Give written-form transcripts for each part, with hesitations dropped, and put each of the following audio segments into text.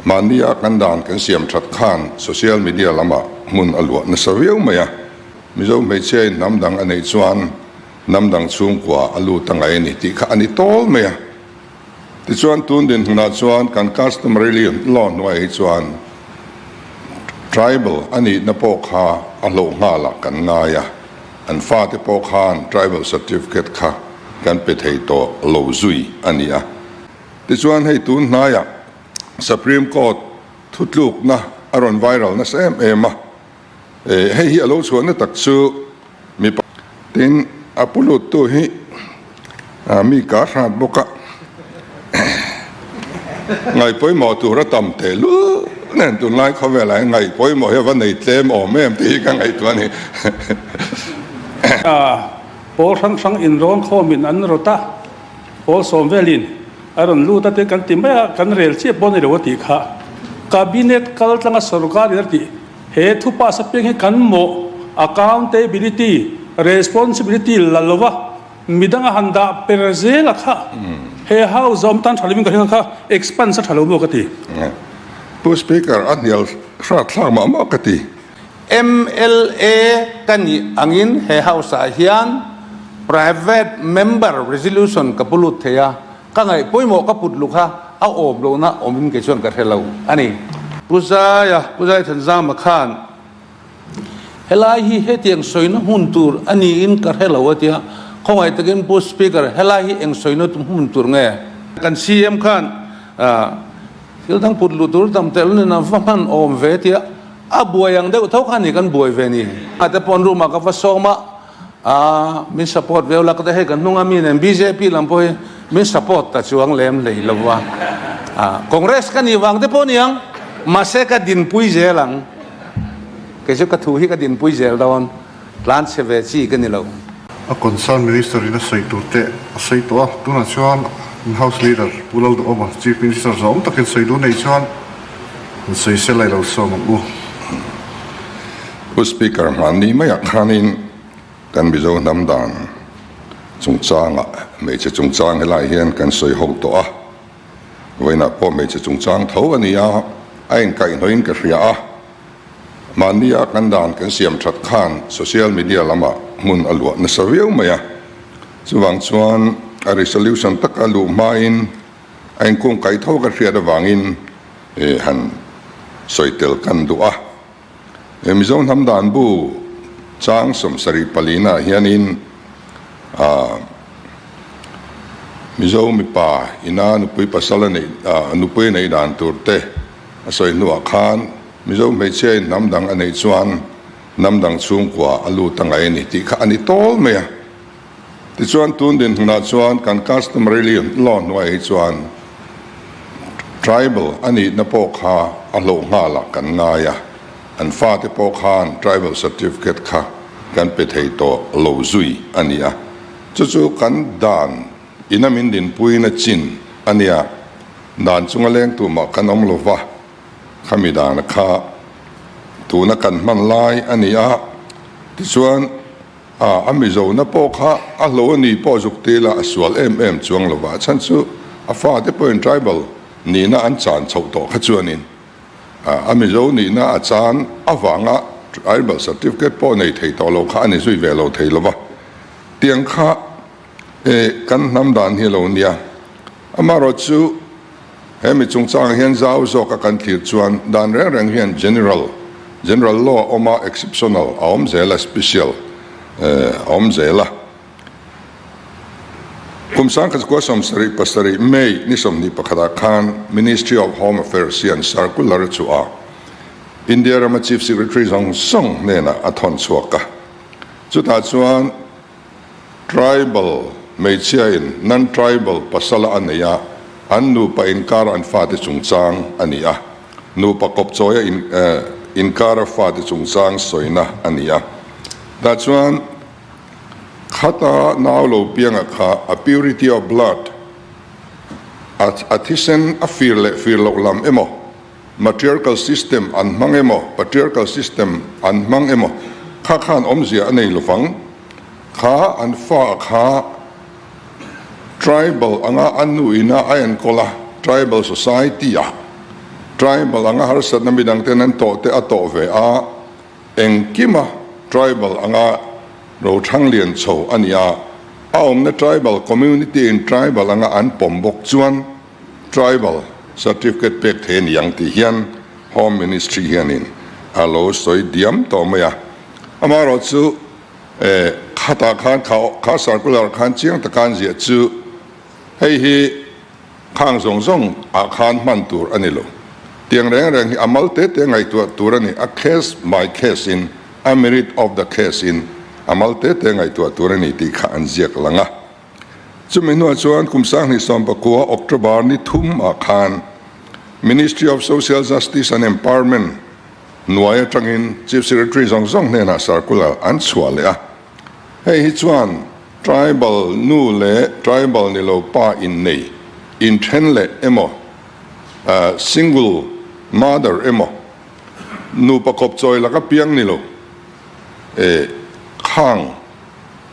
Mahnia kan dan kan siam that khan social media lamah hmun a luah nasa viau mai a. Mizo hmeichhiain hnam dang a neih chuan hnam dang chhungkua a lut a ngai a ni tih kha a ni tawl mai a. Tichuan tun dinhmunah chuan kan customary law hnuaiah hi chuan tribal a nihna pawh kha a hlauh nghalah kan ngai a, an fate pawh khan tribal certificate kha kan pe thei tawh lo zui a ni a. Tichuan hei tun hnaiah Supreme Court thutlukna a rawn viral nasa em em a, hei hi a lo chhuahna tak chu mipa tin a pu luttu hi mi ka hrat bawk a, ngaihpawimawh tur a tam teh lul nen tunlai khawvelah hian ngaihpawimawh hi a va nei tlem awm em tih hi ka ngaihtuah a ni. Pawl hrang hrang inrawn khawmin an rawt a, pawl sawm velin a rawn lut a, tin kan ti mai a, kan rel chiah pawh a ni lo a tih kha. Cabinet kal tlanga sorkar in a tih he thu pass apiang hi kan mawh accountability, responsibility la lo va, midang a han dah per zel a kha he house a awm tan tha lovin ka hria kha expanse a tha lo maw ka ti. Pu Speaker, a hnial hrat thlak mah mah ka ti. Mla ka nih angin he house ah hian private member resolution ka pu lut thei a, ka ngaih pawimawh ka put luk a, a awm lohna awmin kei chuan ka hre lo a ni. Pu Zaia, Pu Zaithanzama khan helai hi hetiang sawina hmun tur a niin ka hre lo a tia, khawngaih takin Pu Speaker helai hi eng sawina hmun tur nge? Kan CM khan thil dang put luh tur tam tel nen a va hman awm ve tia, A buai ang deuh tho kha ni kan buai ve ni. A te pawn room ah ka va sawm a, aa min support viau la ka ti hei kan hnung a mi nen bjp lam pawh hi min support ta chuang lem hlei lo va. Aa Congress ka nih vang te pawh ni ang, mahse ka dinpui zel ang. Kei chu ka thu hi ka dinpui zel dawn, tlan chhe ve chi ka ni lo. A concern minister in a sawi tur te a sawi tawh a, tunah chuan an house leader Pu Lalduhawma Chief Minister zawng takin sawi duh nei chuan an sawi sel a i lo sawm ang u. Pu Speaker, hmanni maiah khanin kan Mizo hnam dan chungchangah hmeichhe chungchang helai hian kan sawi ho tawh a, vawiinah pawh hmeichhe chungchang tho a ni a, a inkaihhnawhin ka hria a. Mahnia kan dan kan siam that khan social media lamah hmun a luah nasa viau mai a, chuvang chuan a resolution taka luh hmain a inkung kai tho ka hriat avangin han sawi tel kan duh a. Mizo hnam dan bu chang 74 ah hianin Mizo mipa ina nupui pasal a neih nupui a neih dan tur te A sawi hnuah khan Mizo hmeichhiain hnam dang a neih chuan hnam dang chhungkua a lut a ngai a ni tih kha a ni tawl mai a. Tichuan tun dinhmunah chuan kan customary law hnuaiah hi chuan tribal a nihna pawh kha a hlauh nghalah kan ngai a, an fate pawh khan tribal certificate kha kan pe thei tawh lo zui a ni a. Chu chu kan dan ina min dinpuina chin a nia. Dan chunga leng tumah kan awm lo va, khami dana kha tuna kan hman lai a ni a, tichuan a Mizona pawh kha a hlo a ni pawh zuk ti ila a sual em em chuang lo va, a chhan chu a fate pawhin tribal nihna an chan chhoh tawh kha chuanin a Mizo nihna a chan avanga tribal certificate pawh nei thei tawh lo kha a ni zui ve lo thei lo va, tiang kha kan hnam dan hi a lo nia. Amaherawh chu he mi chungchangah hian zau zawka kan thlir chuan dan reng reng hian general, general law a awm a, exceptional a awm zel a, special a awm zel a. Kum 1977 May ni 21ah khan Ministry of Home Affairs hian circular a chhuah a, India rama Chief Secretary zawng zawng hnenah a thawn chhuak a. Chutah chuan Tribal hmeichhiain non-tribal pasala a nei a, an nupa inkara an fate chungchang a ni a. Nupa kawpchawia inkara fate chungchang sawina a ni a. Tah chuan khata nau lo pianga kha a purity of blood, a thisen a fir leh fir loh lam emaw, matriarchal system an hmang emaw, patriarchal system an hmang emaw, kha khan awmzia a nei lovang. Kha an fa kha tribal anga an nu ina a enkawl a, tribal society a Tribal anga harsatna midang ten an tawh te a tawh ve a, engkima tribal anga ro thang lian chho a ni a, a awmna tribal community in tribal anga an pawm bawk chuan tribal certificate pek thei a ni ang tih hian Home Ministry hianin a lo sawi diam tawh mai a. Amaherawhchu khatah khan kha circular khan chiang taka an ziah chu hei hi Khang zawng zawng ah khan hman tur a ni lo. Tiang reng reng hi a mal te te ngaihtuah tur a ni, a case by case in, a merit of the case in a mal te te ngaihtuah tur a ni tih kha an ziak lang a. Chumi hnuah chuan kum 2019 October ni thum ah khan Ministry of Social Justice and Empowerment hnuai atangin Chief Secretary zawng zawng hnenah circular an chhuah leh a. Hei hi chuan tribal nu leh tribal ni lo pa innei, inthen leh emaw, single mother emaw, nupa kawp chawi laka piang ni lo, khang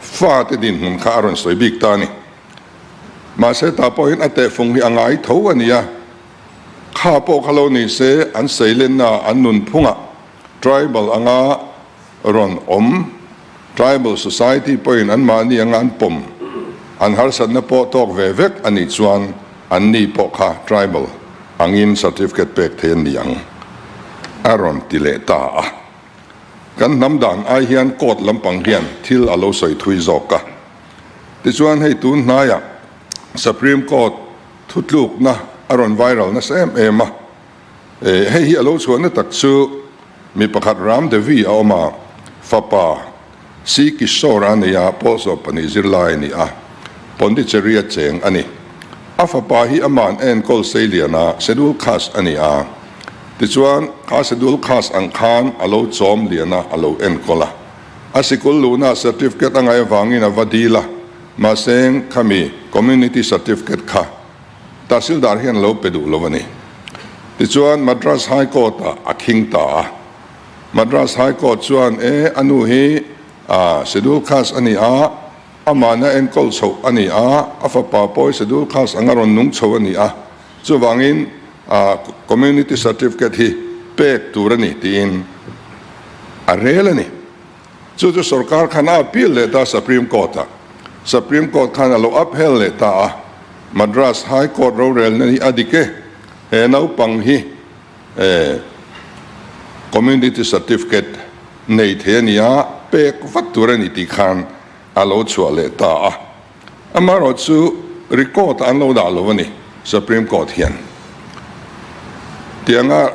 fate dinhmun kha a rawn sawi bik ta a ni. Mahse tah pawhin a tehfung hi a ngai tho a nia. Kha pawh kha lo ni se an seilenna an nunphungah tribal anga rawn awm. Tribal society pawhin anmahni anga an pawm, an harsatna pawh tawk ve vek a nih chuan anni pawh kha tribal angin certificate pek thei an ni ang, a rawn ti leh ta a. Kan hnam dan ai hian court lampang hian thil a lo sawi thui zawk a. Tichuan hei tun hnaiah Supreme Court thutlukna a rawn viral nasa em em a. Hei hi a lo chhuahna tak chu mi pakhat Ram Devi a awm a, fapa C Kishore a nei a, Pawl 12 zirlai a ni a, Pondicherry a cheng a ni. A fapa hi ama'n enkawl seilian a, Schedule Caste a ni a. Tichuan, kha Schedule Caste ang khan a lo chawm lian a, a lo enkawl a. A sikul luhna certificate a ngaih avangin a va dil a, mahse khami Community Certificate kha Tahsildar hian lo pe duh lo a ni. Tichuan Madras High Court ah a khing ta a. Madras High Court chuan e a nu hi a Schedule Caste a ni a, amahna enkawl chhoh a ni a, a fapa pawh hi Schedule Caste anga rawn nung chho a ni a, chuvangin a Community Certificate hi pek tur a ni tiin a rel a ni. Chu chu sorkar khan a appeal leh ta Supreme Court ah. Supreme Court khan a lo upheld leh ta a, Madras High Court rorelna hi a dik e, he naupang hi eh Community Certificate nei thei a nia, pek vat tur a ni tih khan a lo chhuah leh ta a. Amaherawh chu record an lo dah lo a ni Supreme Court hian. Tianga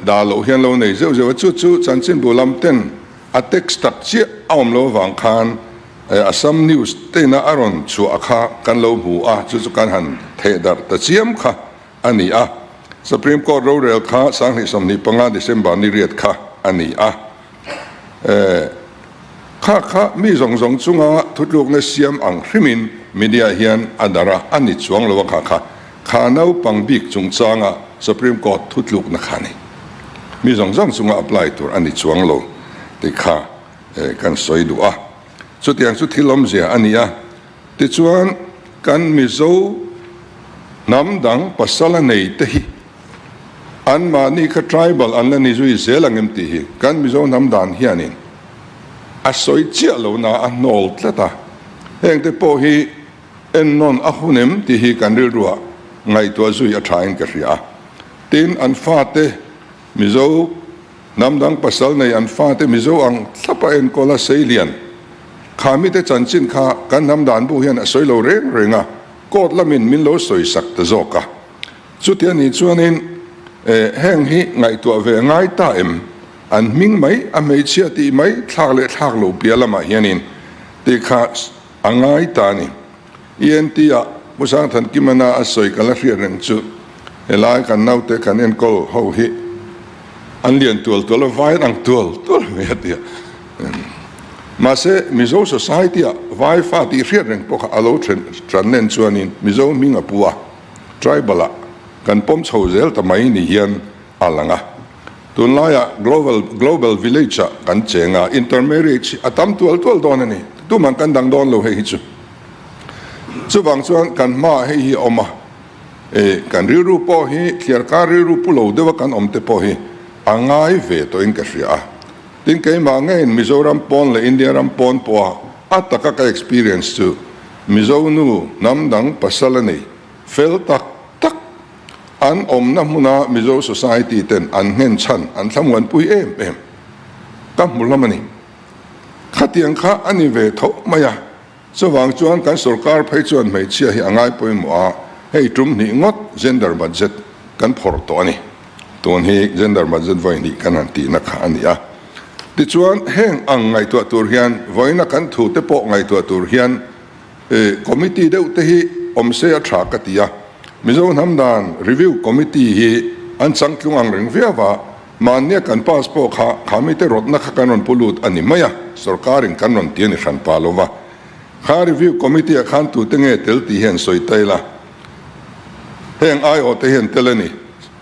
dah loh hian lo nei zeuh zeuh a, chu chu chanchinbu lam ten a text tak chiah a awm lo avang khan Assam News tena a rawn chhuah kha kan lo hmu a, chu chu kan han theh darh ta chiam kha a ni a. Supreme Court rorel kha 2025 December ni riat kha a ni a. Kha kha mi zawng zawng chunga thutlukna siam ang hrimin media hian a darh a, a ni chuang lo a kha kha. Kha naupang bik chungchanga Supreme Court thutlukna kha a ni. Mi zawng zawng chunga apply tur a ni chuang lo tih kha kan sawi duh a. Chutiang chu thil awmzia a ni a. Tichuan kan Mizo hnam dang pasal a nei te hi Anmahni kha tribal an la ni zui zel ang em tih hi kan Mizo hnam dan hianin a sawi chiah lo na a hnawl tlat a, hengte pawh hi ennawn a hun em tih hi kan rilruah ngaihtuah zui a thain ka hria a. Tin, an fate Mizo hnam dang pasal nei an fate Mizo ang thlapa enkawl a seilian kha mite chanchin kha kan hnam dan bu hian a sawi lo reng reng a, court lamin min lo sawi sak ta zawk a. Chuti a nih chuanin heng hi ngaihtuah ve ngai ta em? An hming mai, a hmeichhia tih mai, thlak leh thlak lo piah lamah hianin tih kha a ngai ta a ni. ENT ah Pu Sangthankimana a sawi ka la hriat reng chu helai kan naute kan enkawl ho hi an lian tual tual a, vai an ang tual tual mai a ti a. Mahse Mizo society ah vai fa tih hriat reng pawh kha a lo then tan nen chuanin Mizo hming a pu a. Tribal ah kan pawm chho zel ta mai ni hian a lang a. Tunlaiah global global village ah kan cheng a, intermarriage hi a tam tual tual dawn a ni. Tumah kan dang dawn lo hei hi chu. Chuvang chuan kan hmaah hei hi a awm a. E, kan rilru pawh hi thliarkar rilru pu lo deuha kan awm te pawh hi a ngai ve tawhin ka hria a. Tin, keimah ngeiin Mizoram pawn leh India ram pawn pawha a taka ka experience chu Mizo nu hnam dang pasal a nei fel tak tak an awmna hmuna Mizo society ten an nghen chhan an thlamuanpui em em ka hmu hlawm a ni. Khatiang kha a ni ve tho mai a. Chuvang chuan kan sorkar phei chuan hmeichhia hi a ngai pawimawh a, hei tum hnih ngawt gender budget kan phawrh tawh a ni. Tun hi gender budget vawi hnih kan han tihna kha a ni a. Tichuan heng ang ngaihtuah tur hian vawiina kan thu te pawh ngaihtuah tur hian committee deuh te hi awm se a tha ka ti a. Mizo hnam dan review committee hi an changtlung ang reng viau a, Mahnia kan pass pawh kha kha mite rawtna kha kan rawn pu lut a ni mai a, sorkarin kan rawn ti a ni hran pa lo va. Kha review committee ah khan tute nge tel tih hian sawi ta ila. Heng aiawh te hian tel a ni,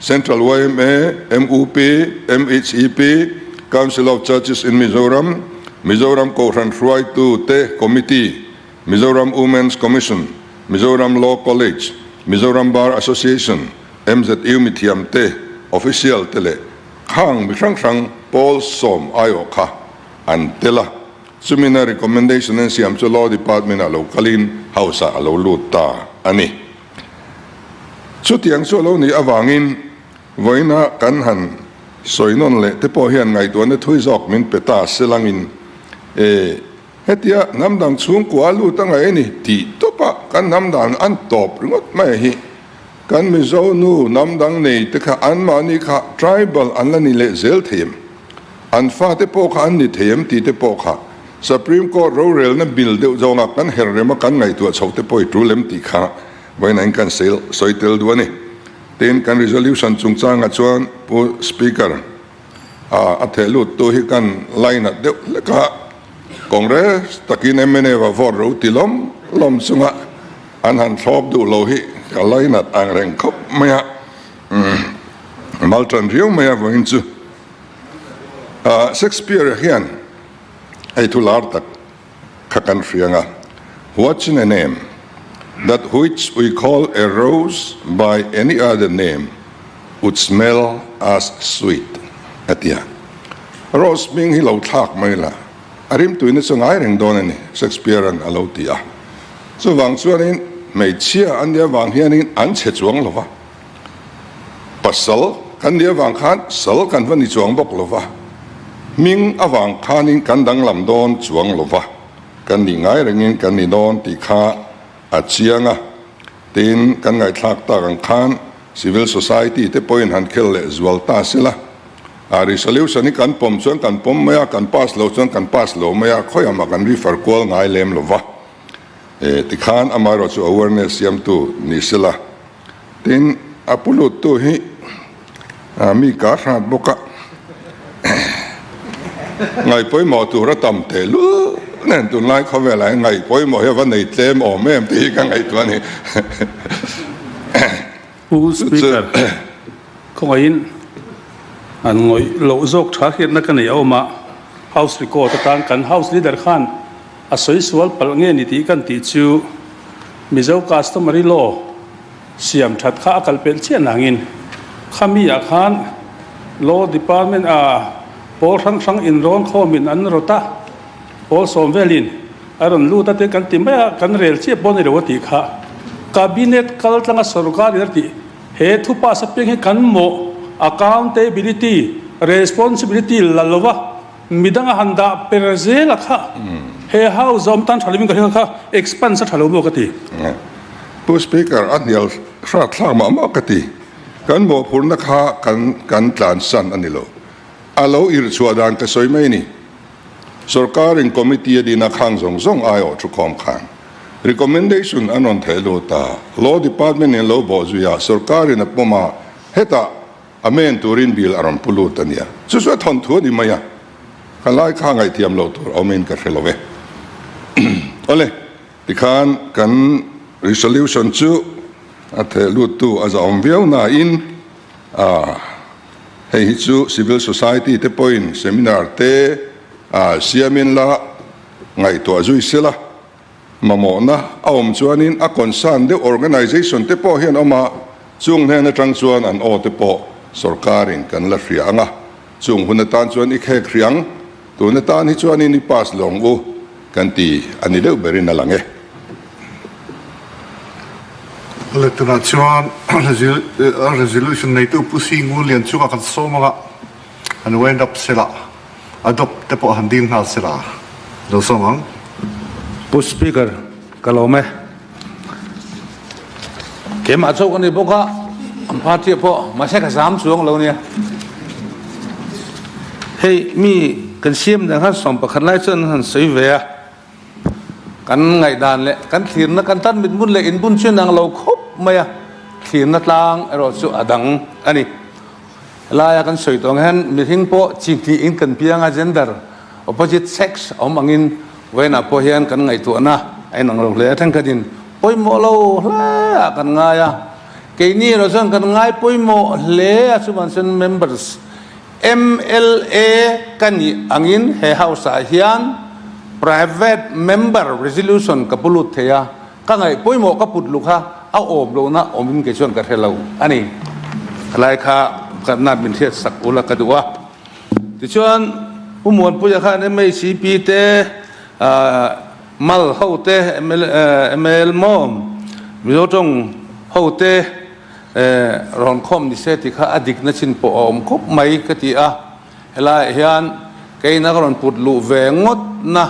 Central yma, mup, MHEP, Council of Churches in Mizoram, Mizoram Kohhran Hruaitu te Committee, Mizoram Women's Commission, Mizoram Law College, Mizoram Bar Association, MZU mithiam te, official te leh khang mi hrang hrang pawl sawm aiawh kha an tel a. Chumina recommendation an siam chu Law Department ah lo kalin House ah a lo lut ta a ni. Chutiang chu a lo nih avangin vawiina kan han sawi nawn leh te pawh hian ngaihtuahna thui zawk min pe ta selangin e Hetia hnam dang chhungkua a lut a ngaih a ni tih tawpah kan hnam dan an tawp ringawt mai hi. Kan Mizo nu hnam dang nei te kha anmahni kha tribal an la ni leh zel thei em? An fate pawh kha an ni thei em tih te pawh kha Supreme Court rorelna bill deuh zawnga kan her rema kan ngaihtuah chhoh te pawh i tul em tih kha vawiin in kan sawi tel duh a ni. Tin, kan resolution chungchangah chuan Pu Speaker, A theh lut tu hi kan line-ah deuh hlek a, Congress takin mna va vote ro ti lawm lawm chunga an han thlawp duh lo hi ka line-at ang reng khawp mai a, mal tan riau mai a vawiin chu. Shakespeare hian hei thu lar tak kha kan hriang a, What's in a name? That which we call a rose by any other name would smell as sweet a ti a. Rose hming hi lo thlak mai la, a rimtuina chu ngai reng dawn a ni, Shakespeare-a'n a lo ti a. Chuvang chuanin hmeichhia an nih avang hianin an chhe chuang lo va, pasal kan nih avang khan sal kan va ni chuang bawk lo va, hming avang khanin kan danglam dawn chuang lo va, kan nih ngai rengin kan ni dawn tih kha a chiang a. Tin, kan ngaihthlak tak ang khan civil society te pawhin han khel leh zual ta sela, a resolution hi kan pawm chuan kan pawm mai a, kan pass lo chuan kan pass lo mai a, khawiah mah kan refer kual ngai lem lo va. Tikhan amaherawhchu chu awareness siamtu ni sela. Tin, a pu luttu hi mi ka hrat bawk a, ngaihpawimawh tur a tam teh lul nen tunlai khawvelah hian ngaihpawimawh hi a va nei tlem awm em tih hi ka ngaihtuah a ni. Pu Speaker, khawngaihin an ngawih loh zawk tha hriatna ka nei a awm a, House record atan kan House Leader khan A sawi sual palh nge ni tih kan tih chu Mizo customary law siam that kha a kal pelh chiah nangin khami ah khan Law Department a pawl hrang hrang inrawn khawmin an rawt a, pawl sawm velin a rawn lut a te kan ti mai a, kan rel chiah pawh a ni lo a tih kha Cabinet kal tlanga sorkar in a tih he thu pass apiang hi kan mawh accountability, responsibility la lova. Midang a han dah per zel a kha he house a awm tan tha lovin ka hria kha expanse a tha lo maw ka ti. Pu Speaker, a hnial hrat thlak mah mah ka ti. Kan mawhphurhna kha kan kan tlansan a ni lo. A lo irhchhuah dan ka sawi mai ni. Sorkarin committee a dina khang zawng zawng aiawh thukhawm khan recommendation an rawn theh lut a, Law Department in lo bawh zui a, sorkarin a pawm a, hetah Amen turin bill a rawn pu lut a nia. Chu chu a thawnthu a ni mai a, ka lai kha ngaihthiam loh tur awmin ka hre lo e. Awle, tikhan kan resolution chu a theh luttu a zahawm viau nain a hei hi chu civil society te pawhin seminar te siamin la ngaihtuah zui sela, Mamawhna a awm chuanin a concern deuh organisation te pawh hian awm a. Chung hnen atang chuan an aw te pawh sorkarin kan la hria ang a, chung hun atan chuan i khek hrih ang, tun atan hi chuanin i pass lo ang u kan ti a ni deuh berin a lang e. Tunah chuan resolution neitu Pu Si Ngun Lian chungah kan sawm anga an wind up sela, adopt te pawh han dil nghal sela lo sawm ang. Pu Speaker, ka lawm e. Keimah chauh ka ni bawk a, an party ah pawh mahse ka zam chuang lo nia. Hei mi kan siam dan khan 11 lai chuan an han sawi ve a, kan ngaihdan leh kan thlirna kan tan mitmun leh inbun chu inang lo khawp mai a, thlirna tlang erawh chu a dang a ni. Helaia kan sawi tawh ang hian mihring pawh chi hnihin kan piang a, gender, opposite sex a awm angin Vawiinah pawh hian kan ngaihtuahna a inang lo hle a, thenkhatin pawimawh lo hle ah kan ngai a, keini erawh chuan kan ngai pawimawh hle a, chuvang chuan members mla ka nih angin he house ah hian private member resolution ka pu lut thei a, ka ngaih pawimawh ka put lu kha a awm lohna awmin kei chuan ka hre lo a ni. Helai kha ka na min hriat sak ula ka duh a. Tichuan, Pu Muanpuia khan MHCP te, Mal ho te, ML maw, Mizo tawng ho te rawn khawm ni se tih kha a dikna chin pawh a awm khawp mai ka ti a. Helaiah hian keina ka rawn put luh ve ngawtna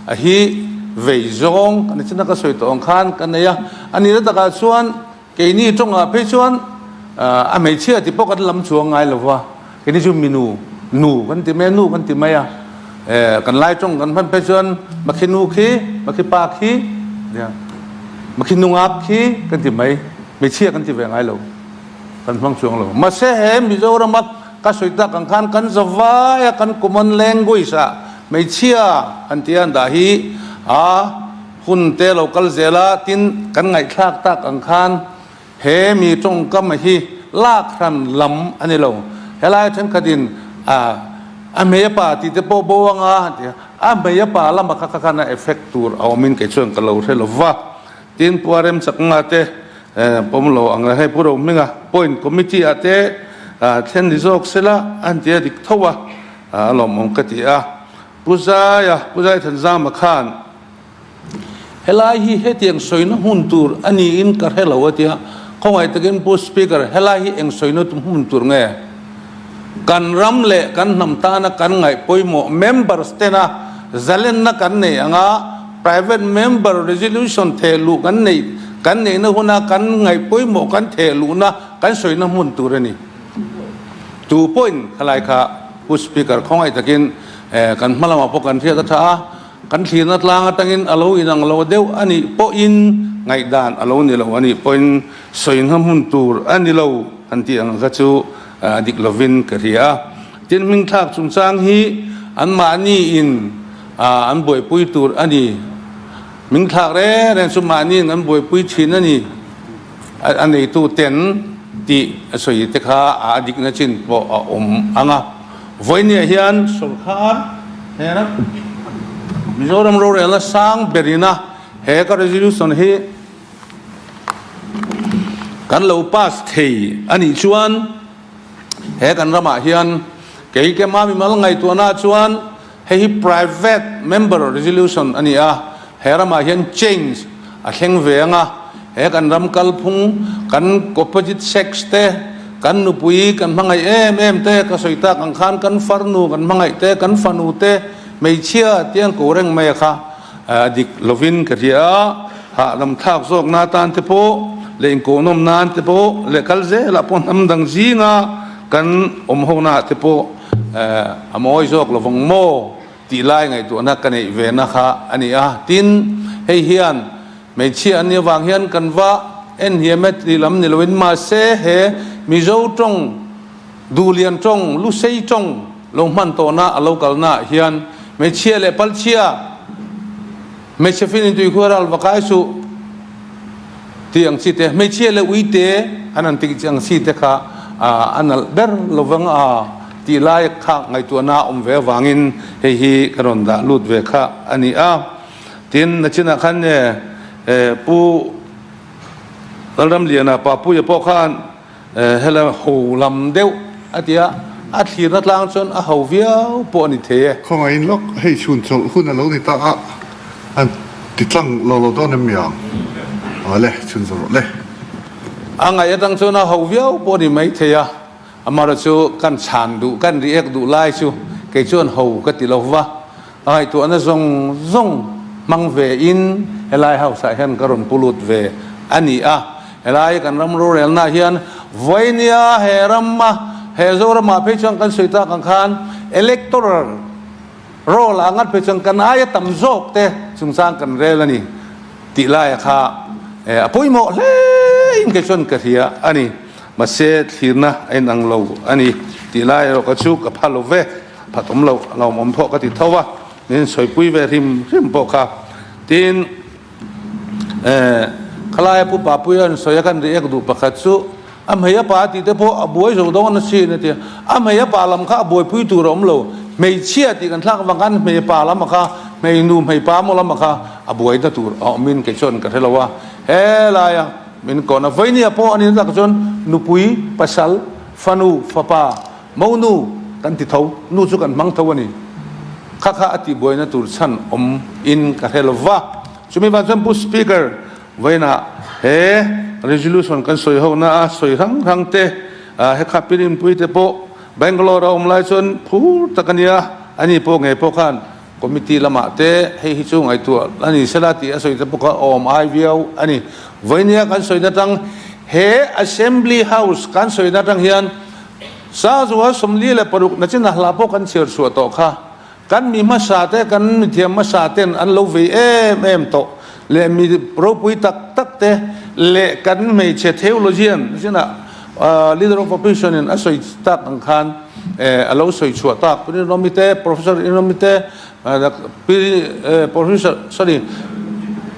a hi vei zawng ani china ka sawi tawh ang khan ka nei a. A nihna takah chuan Keini tawngah phei chuan a hmeichhia ti pawh kan lam chuang ngai lo va, keini chu minu, nu kan ti mai a, nu kan ti mai a, kan lai tawng kan hman phei chuan makhi nu khi, makhi pa khi, makhi nungak khi kan ti mai, hmeichhia kan ti ve ngai lo, kan hmang chuang lo. Mahse he Mizorama ka sawi tak ang khan kan zavai a kan common language ah hmeichhia han ti a an dah hi a Hun te lo kal zel a, tin kan ngaihthlak tak ang khan he mi tawngkam hi lak hran lam a ni lo. Helai thenkhatin a a hmei a pa tih te pawh bo anga han ti a, a hmei a pa lama kha kha khan a effect tur a awmin kei chuan ka lo hre lo va. Tin Pu Arem Chaknga te pawm lo ang hei Pu Rohminga point committee ah te thlen ni zawk sela a han ti a dik tho a, a lawmawm ka ti a. Pu Zaia, Pu Zaithanzama khan Helai hi hetiang sawina hmun tur a niin ka hre lo a tia, khawngaih takin Pu Speaker, helai hi eng sawina hmun tur nge? Kan ram leh kan hnam tana kan ngaih pawimawh members tena zalenna kan nei anga private member resolution thehluh kan neih kan neihna huna kan ngaih pawimawh kan thehluhna kan sawina hmun tur a ni. Tu pawhin helai kha Pu Speaker khawngaih takin kan hma lamah pawh kan hriat a tha a. Kan thlirna tlang atangin a lo inang lo deuh a nih pawhin ngaihdan a lo ni lo a nih pawhin sawina hmun tur a ni lo an tih ang kha chu a dik lovin ka hria a. Tin, hmingthlak chungchang hi anmahniin an buaipui tur a ni. Hmingthlak reng reng chu mahniin an buaipui thin a ni. A neitu ten tih a sawi te kha a dikna chin pawh a awm ang a. Vawinia hian sorkar hnena Mizoram rorelna sang berina he ka resolution hi kan lo pass thei a nih chuan he kan ramah hian kei kema mimal ngaihtuahna chuan hei hi private member resolution a ni a, he ramah hian change a thleng ve ang a, he kan ram kalphung, kan opposite sex te, kan nupui kan hmangaih em em te, ka sawi tak ang khan kan farnu kan hmangaih te, kan fanu te, hmeichhia tiang ko reng mai a kha dik lovin ka hria a, hahdam thlak zawk na tan te pawh leh inkawhnawm nan te pawh leh kal zelah pawh hnam dang zinga kan awm ho naah te pawh a mawi zawk lovang maw tih lai ngaihtuahna ka neih ve na kha a ni a. Tin, hei hian hmeichhia an nih avang hian kan va en hiam e tih lam ni loin mahse he Mizo tawng, Duhlian tawng, Lusei tawng lo hman tawhna a lo kalnaah hian hmeichhia leh palchhia, hmeichhe fin intuikhuar ral va kai suh tih ang chi te, hmeichhia leh uite an han tih ang chi te kha a nalh ber lovang a tih lai kha ngaihtuahna a awm ve avangin hei hi ka rawn dah lut ve kha a ni a. Tin, nachinah khan Pu Lalramliana Papuia pawh khan. Hela ho lam deuh a ti a, a thlirna tlang chuan a ho viau pawh a ni thei e. Khawngaihin lawk, hei chhun chawlh hun a lo ni ta a, an ti tlang lo lo dawn em mi ang? Awle, chhun zawh rawh le. A ngaih atang chuan a ho viau pawh a ni mai thei a, amaherawh chu kan chhan duh, kan react duh lai chu kei chuan ho ka ti lo va, A ngaihtuahna zawng zawng hmang ve in helai house ah hian ka rawn pu lut ve a ni a. Helai kan ram rorelna ah hian vawinia he rama he Zoramah phei chuan kan sawi tak ang khan electoral roll ah ngat phei chuan kan aia tam zawk te chungchang kan rel a ni tih laia kha a pawimawh hle in kei chuan ka hria a ni. Mahse thlirna a inang lo a ni tih lai erawh ka chu ka pha lo ve. Phat awm loh a lawmawm pawh ka ti tho a, min sawipui ve hrim hrim pawh kha. Tin, eh, khalaia Pu Papuia an sawi a kan react duh pakhat chu a hmei a pa tih te pawh a buai zo dawn a sin a ti a, a hmei a pa lam kha a buaipui tur a awm lo, hmeichhia tih kan thlak avang khan hmei a pa lam a kha, hmei nu hmei pa maw lam a kha a buaina tur a awmin kei chuan ka hre lo a, helaia min kawhna vawinia pawh a ni tak chuan nupui, pasal, fanu, fapa, Mo nu kan ti tho, nu chu kan hmang tho a ni. Kha kha a tihbuaina tur chhan awm in ka hre lo va. Chumi vang chuan Pu Speaker, vawiinah he resolution kan sawi ho na a sawi hrang hrang te, he kha Pirinpui te pawh Bangalore a awm lai chuan phur tak a nia, ani pawh ngei pawh khan committee lamah te hei hi chu ngaihtuah a ni sela tih a sawi te pawh kha awm ai viau a ni. Vawiinia kan sawina tang he Assembly House kan sawina tang hian Sazua 46 na chin a hla pawh kan chhiar chhuah tawh kha. Kan mi hmasa te, kan mithiam hmasa ten an lo vei em em tawh leh mi ropui tak tak te leh kan hmeichhe theologian chinah Leader of Opposition in a sawi tak ang khan a lo sawi chhuah tak. Pi Rinawmi te, Professor Rinawmi te, Pi Professor sorry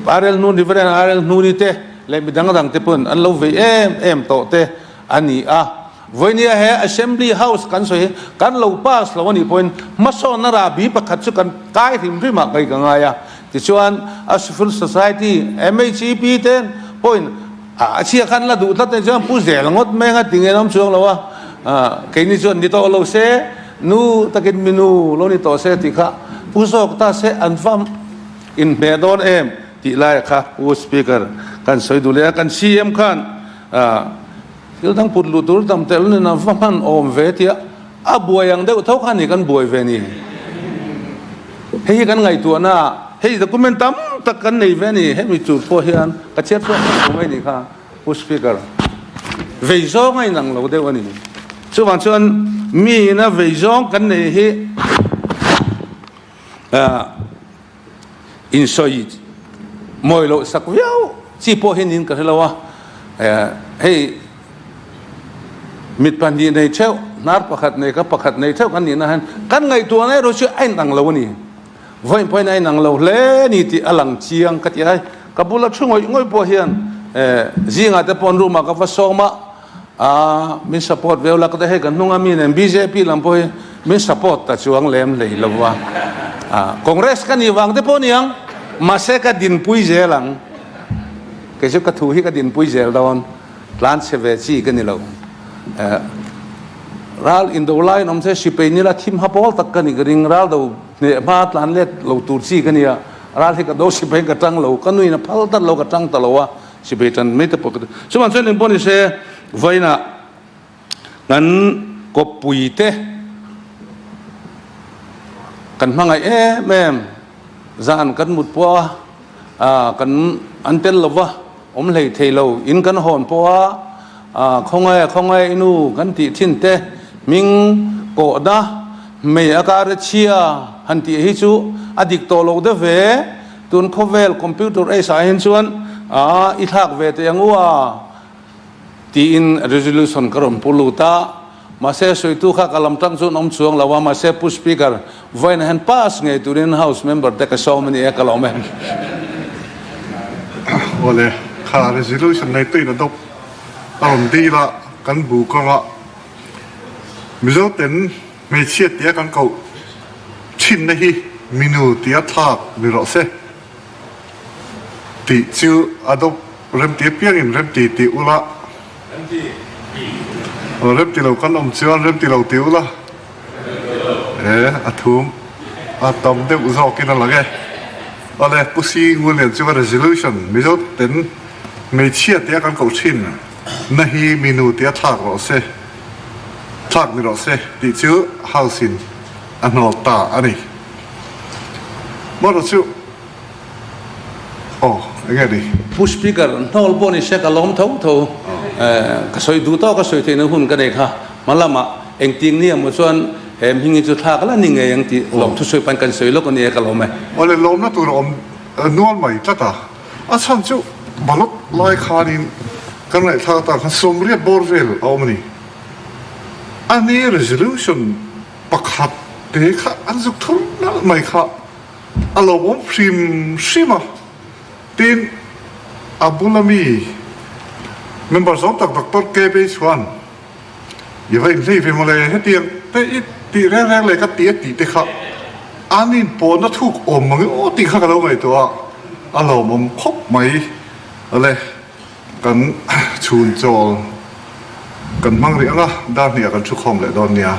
RL Hnuni, Reverend RL Hnuni te leh midang dang te pawhin an lo vei em em tawh te a ni a. Vawinia he Assembly House kan sawi hi kan lo pass lo a nih pawhin hmasawnna rahbi pakhat chu kan kai hrim hrim ah kai ka ngai a. Tichuan a Civil Society, MHEP te pawhin a chhia khan la duh tlat a chuan Pu Zel ngawt mai anga ti ngen awm chuang lo a, keini chuan ni tawh lo se, nu takin mi nu lo ni tawh se tih kha Pu zawk ta se an va inhmeh dawn em tih laia kha Pu Speaker kan sawi duh leh a, kan CM khan Thil dang put luh tur tam tel nen a va hman awm ve tia a buai ang deuh tho kha ni kan buai ve ni. Hei hi kan ngaihtuahna ah hei document tam tak kan nei ve a ni. Hemi tur pawh hian ka chhiat chhuak vek lo mai ni kha Pu Speaker. Vei zawng a inang lo deuh a ni. Chuvang chuan mi ina vei zawng kan nei hi insawi mawi loh sak viau chi pawh hi niin ka hre lo a, hei mit pahnih nei theuh, hnar pakhat nei ka pakhat nei theuh kan nihna hian kan ngaihtuahna erawh chu a inang lo a ni. Vawiin pawhin a inang lo hle ni tih a lang chiang ka ti a, ka bula thu ngawih ngawih pawh hian zingah te pawh an room ah ka va sawm a, A min support veu la ka ti hei kan hnunga mi nen bjp lam pawh hi min support ta chuang lem hlei lo va a Congress ka nih vang te pawh niang mahse ka dinpui zel ang kei chu ka thu hi ka dinpui zel dawn tlan chhe ve chi ka ni lo ral indo laiin awm se sipei nila thim ha pawl tak ka ni ka ring ral do hneh hma tlan let lo tur chi ka nia ral hi ka do sipei ka tang lo ka nuin a phal tat lo ka tang ta lo a. Sipai tan mai te pawh ka ti. Chuan chuan engpawh ni se vawiinah kan kawppui te kan hmangaih em em zan kan mut pawh a kan an tel lo va awm hlei thei lo in kan hawn pawh a khawngaih khawngaih inu kan tih thin te hming kawhna hmei a kar chhia han tih hi chu a dik tawh lo deuh ve. Tun khawvel computer age ah hian chuan aa i thlak ve teh ang u a tiin resolution ka rawn pu lut a, mahse sawitu kha ka lam tang chuan awm chuang lo a, mahse Pu Speaker vawiin hian pass ngei turin House member te ka sawm a ni e ka lawm e. Awle, kha resolution nei tuin a dawp a rawn dil a, kan bu kawngah Mizo ten Hmeichhia tia kan koh thinna hi minu tia thlak ni rawh se tih chu a dawp remti apiangin remti tih ula. Rem ti lo kan awm chuan rem ti lo ti ula. E, a thum a tam deuh zawkin a lang e. Awle, Pu Si Ngulian chu resolution Mizo ten hmeichhia tia kan koh thin na hi minu tia thlak rawh se, thlak ni rawh se tih chu House in a hnawl ta a ni. Marawh chu. Aw, enge ni? Pu Speaker, hnawl pawh ni se ka lawm tho tho. Ka sawi duh tawk a sawi theihna hun ka nei kha. Hma lamah engtin ni emaw chuan he hming hi chu thlak la ni ngei ang tih lawmthu sawi pahin kan sawi lawk a ni e ka lawm e. Awle, lawmna tur a awm nual mai tlat a. A chhan chu ballot lai khanin kan ngaihthlak atan khan 80 bawr vel a awm a ni. A ni resolution pakhat te kha an zuk thur nalh mai kha. A lo awm hrim hrim a, tin a bula mi member zawng tak Doctor KB chuan i va inhlei ve mawle hetiang te i tih reng reng leh ka ti a tih te kha an inpawhna thuk awm mang aw tih kha ka lo ngaihtuah a, a lawmawm khawp mai le kan chhun chawl kan hmang rih ang a, dar hnih ah kan thu khawm leh dawn nia.